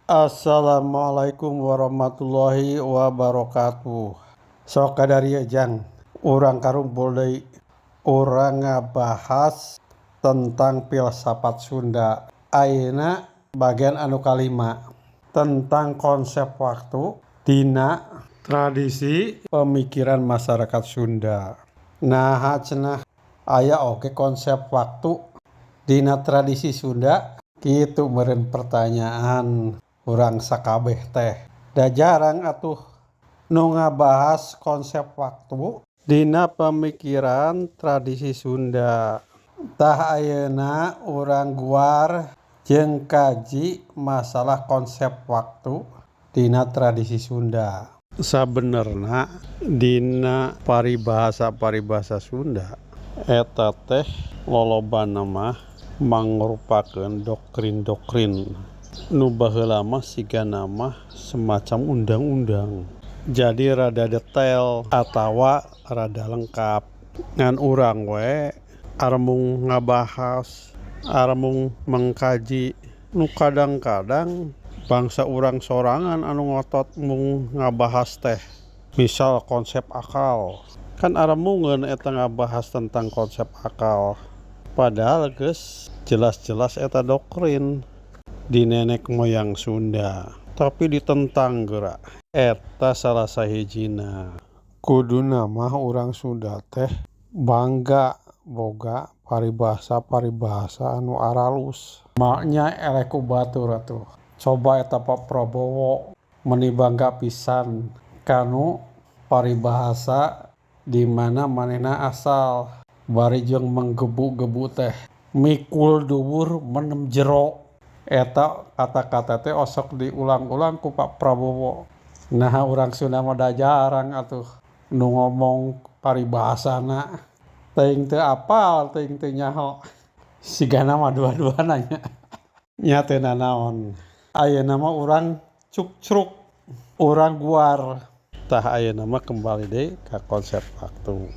Assalamualaikum warahmatullahi wabarakatuh. Sok kadarieu, Jang, urang karumpul deui. Urang ngabahas tentang filsafat Sunda. Ayeuna bagian anu kalima tentang konsep waktu dina tradisi pemikiran masyarakat Sunda. Nah, cenah aya oge konsep waktu dina tradisi Sunda, kitu meureun pertanyaan urang sakabeh teh. Da jarang atuh nu ngabahas konsep waktu dina pemikiran tradisi Sunda. Tah, ayeuna urang guar jeung kaji masalah konsep waktu dina tradisi Sunda. Sabenerna dina paribahasa-paribahasa Sunda eta teh lolobana mah mangrupakeun doktrin-doktrin nu baheula mah sigana mah semacam undang-undang. Jadi rada detail atawa rada lengkap. Ngan urang we arembung ngabahas, arembung mengkaji, nu kadang-kadang bangsa urang sorangan anu ngotot mung ngabahas teh. Misal konsep akal, kan arembungeun eta ngabahas tentang konsep akal. Padahal geus jelas-jelas eta doktrin di nenek moyang Sunda, tapi ditentang geura. Eta salah sahijina. Kuduna mah urang Sunda teh bangga boga paribasa-paribasa anu aralus. Maenya eleh ku batur atuh. Coba eta Pak Prabowo meuni bangga pisan kanu paribahasa di mana manehna asal, bari jeung menggebu-gebu teh, mikul dhuwur menem jero. Eta kata-kata teh osok diulang-ulang ku Pak Prabowo. Nah, urang Sunda mah da jarang atuh nu ngomong paribahasana, teuing teu apal, teuing teu nyaho, sigana mah dua-duana nya. Nya teu nanaon, ayeuna mah urang cukcruk, urang guar. Tah, ayeuna mah kembali deui ka konsep waktu.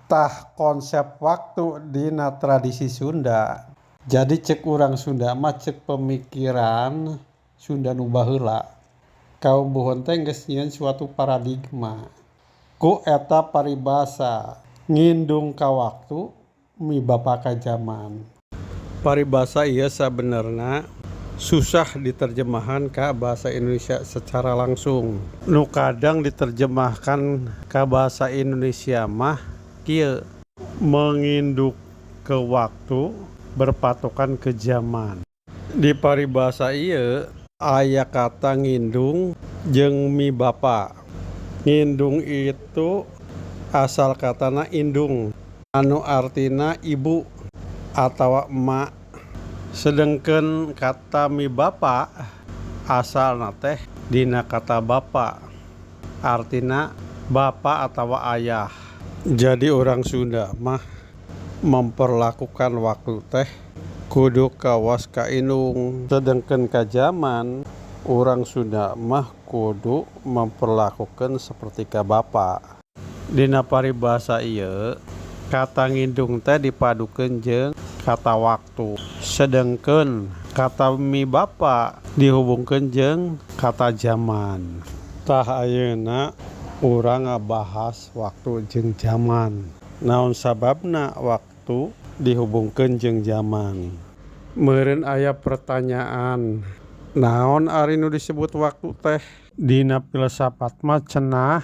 Tah, konsep waktu dina tradisi Sunda, jadi cek urang Sunda mah, cek pemikiran Sunda nu baheula, kaum buhun teh geus nyieun suatu paradigma ku eta paribasa ngindung ka waktu mibapa ka zaman. Paribasa ieu sabenerna susah diterjemahan ka bahasa Indonesia secara langsung. Nu kadang diterjemahkan ka bahasa Indonesia mah kieu, menginduk ke waktu berpatokan ke zaman. Di paribasa ieu aya kata ngindung jeung mibapa. Ngindung itu asal katana indung, anu artina ibu atawa emak. Sedengkeun kata mibapa asalna teh dina kata bapa, artina bapa atawa ayah. Jadi urang Sunda mah memperlakukan waktu teh kudu kawas ka indung, sedengkeun ka zaman urang Sunda mah kudu memperlakukeun saperti ka bapa. Dina paribasa ieu kata ngindung teh dipadukeun jeung kata waktu, sedengkeun kata mibapa dihubungkeun jeung kata zaman. Tah, ayeuna urang ngabahas waktu jeung zaman. Naon sababna waktu dihubungkeun jeung zaman? Meureun aya pertanyaan, naon ari nu disebut waktu teh? Dina filsafat mah cenah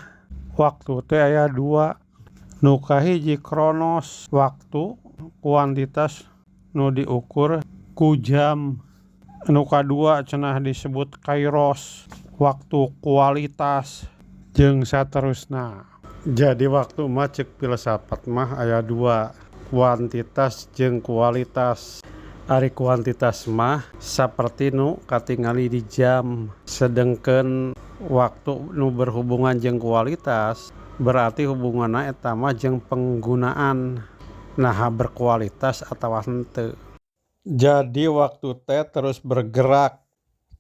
waktu teh aya dua. Nu kahiji kronos, waktu kuantitas nu diukur ku jam. Nu kadua cenah disebut kairos, waktu kualitas, jeung saterusna. Jadi waktu mah cek filsafat mah aya dua, kuantitas jeung kualitas. Ari kuantitas mah saperti nu katingali di jam, sedengkeun waktu nu berhubungan jeung kualitas berarti hubunganna eta mah jeung penggunaan, naha berkualitas atawa henteu. Jadi waktu teh terus bergerak,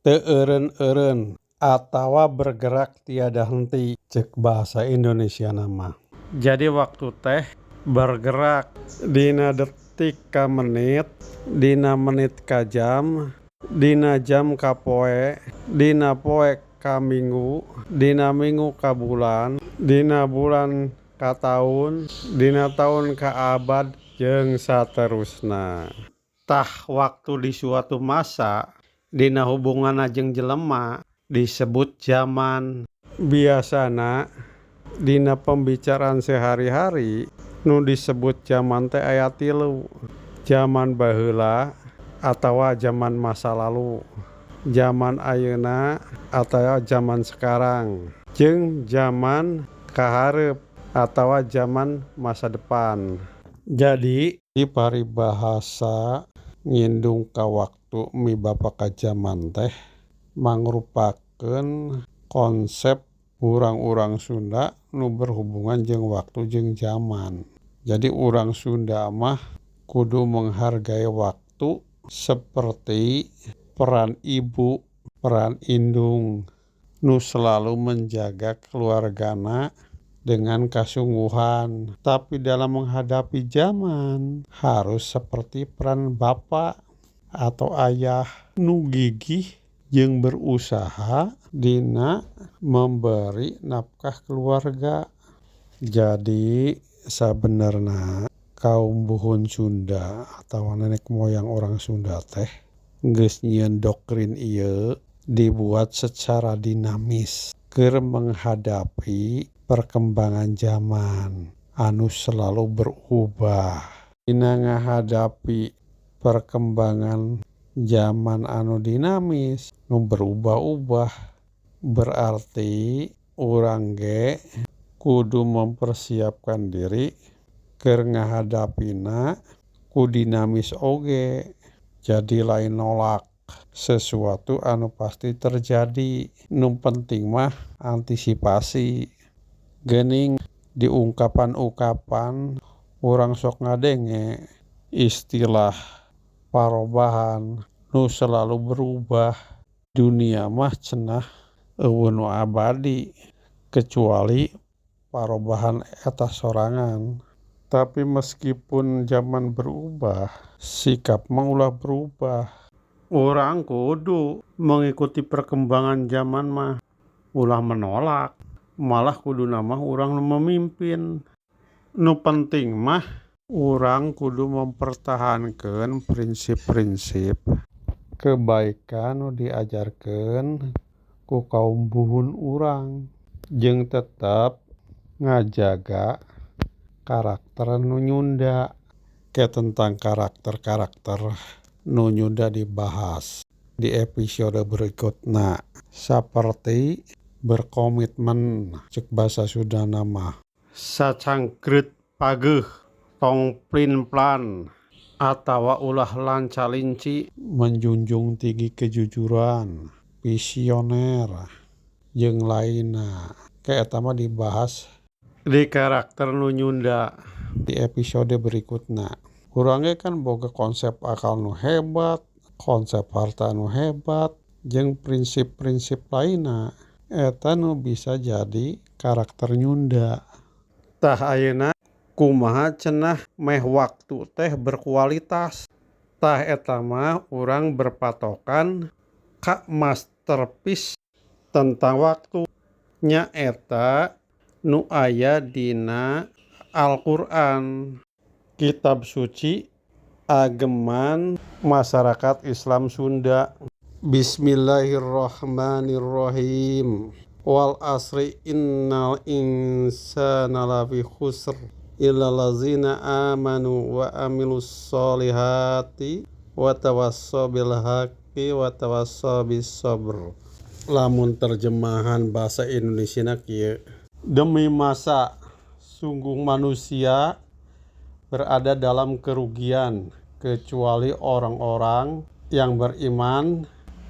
teu eureun-eureun atawa bergerak tiada henti cek bahasa Indonesiana mah. Jadi waktu teh bergerak dina detik ka menit, dina menit ka jam. Dina jam ka poe, dina poe ka minggu, dina minggu ka bulan, dina bulan ka taun, dina taun ka abad jeung saterusna. Tah waktu di suatu masa dina hubunganna jeung jelema disebut zaman. Biasana dina pembicaraan sehari-hari nu disebut zaman teh aya tilu. Zaman baheula atawa zaman masa lalu, zaman ayeuna atawa zaman sekarang, jeung zaman kahareup atawa zaman masa depan. Jadi di paribahasa ngindung ka waktu mibapa ka zaman teh mangrupakeun konsep urang-urang Sunda nu berhubungan jeung waktu jeung zaman. Jadi urang Sunda mah kudu menghargai waktu seperti peran ibu, peran indung nu selalu menjaga keluargana dengan kasungguhan. Tapi dalam menghadapi zaman harus seperti peran bapak atau ayah nu gigih jeung berusaha dina memberi nafkah keluarga. Jadi sabenerna kaum buhun Sunda atawa nenek moyang orang Sunda teh geus nyieun doktrin ieu dibuat secara dinamis keur menghadapi perkembangan zaman anu selalu berubah. Dina ngahadapi perkembangan zaman anu dinamis nu berubah-ubah berarti urang ge kudu mempersiapkan diri keur ngahadapina ku dinamis oge. Jadi lain nolak sesuatu anu pasti terjadi, nu penting mah antisipasi. Geuning di ungkapan-ungkapan urang sok ngadenge istilah parobahan nu selalu berubah. Dunia mah cenah euweuh nu abadi kecuali parobahan eta sorangan. Tapi meskipun zaman berubah, sikap mah ulah berubah. Urang kudu mengikuti perkembangan zaman mah, ulah menolak, malah kuduna mah urang nu memimpin. Nu penting mah urang kudu mempertahankan prinsip-prinsip kebaikan nu diajarkeun ku kaum buhun urang jeung tetep ngajaga karakter nu nyunda. Ke tentang karakter-karakter nu nyunda dibahas di episode berikutna, seperti berkomitmen cek bahasa Sundana mah sacangkreut pageuh tong plin-plan atawa ulah lanca-linci, menjunjung tinggi kejujuran, visioner jeung lainna. Ke eta mah dibahas di karakter nu nyunda di episode berikutna. Urang ge kan boga konsep akal nu hebat, konsep harta nu hebat, jeung prinsip-prinsip lainna. Eta nu bisa jadi karakter nyunda. Tah ayeuna kumaha cenah meh waktu teh berkualitas. Tah eta mah urang berpatokan ka masterpiece tentang waktu, nyaeta nu aya dina Al-Qur'an, kitab suci ageman masyarakat Islam Sunda. Bismillahirrahmanirrahim. Wal asri innal insana lafi khusr illa lazina amanu wa amilus solihati wa tawassaw bil haqqi wa tawassaw bis sabr. Lamun terjemahan bahasa Indonesiana kieu, demi masa sungguh manusia berada dalam kerugian kecuali orang-orang yang beriman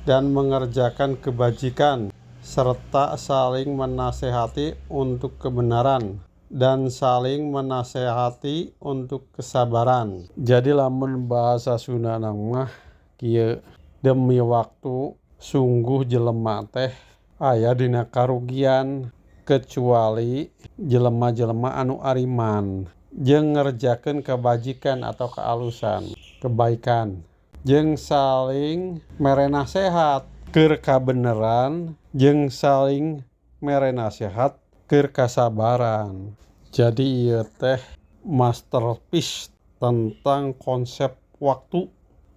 dan mengerjakan kebajikan serta saling menasehati untuk kebenaran dan saling menasehati untuk kesabaran. Jadi lamun bahasa Sundana mah kieu, demi waktu sungguh jelema teh aya dina karugian kecuali jelema-jelema anu ariman jeung ngerjakeun kebajikan atau kealusan, kebaikan, jeung saling mere nasehat keur kabeneran jeung saling mere nasehat keur kasabaran. Jadi ieu teh masterpiece tentang konsep waktu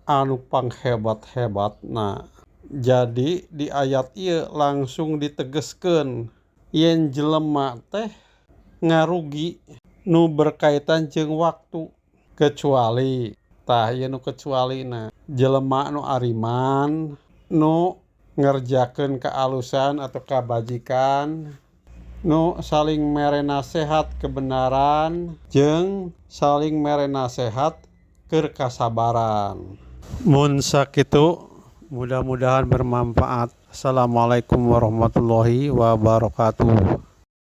anu panghebat-hebatna. Jadi di ayat ieu langsung ditegeskeun yen jelema teh ngarugi nu berkaitan jeung waktu, kecuali tah ieu nu kecualina jelema nu ariman, nu ngerjakeun kealusan atau kabajikan, nu saling mere nasehat kebenaran jeung saling mere nasehat keur kasabaran. Mun sakitu, mudah-mudahan bermanfaat. Assalamualaikum warahmatullahi wabarakatuh.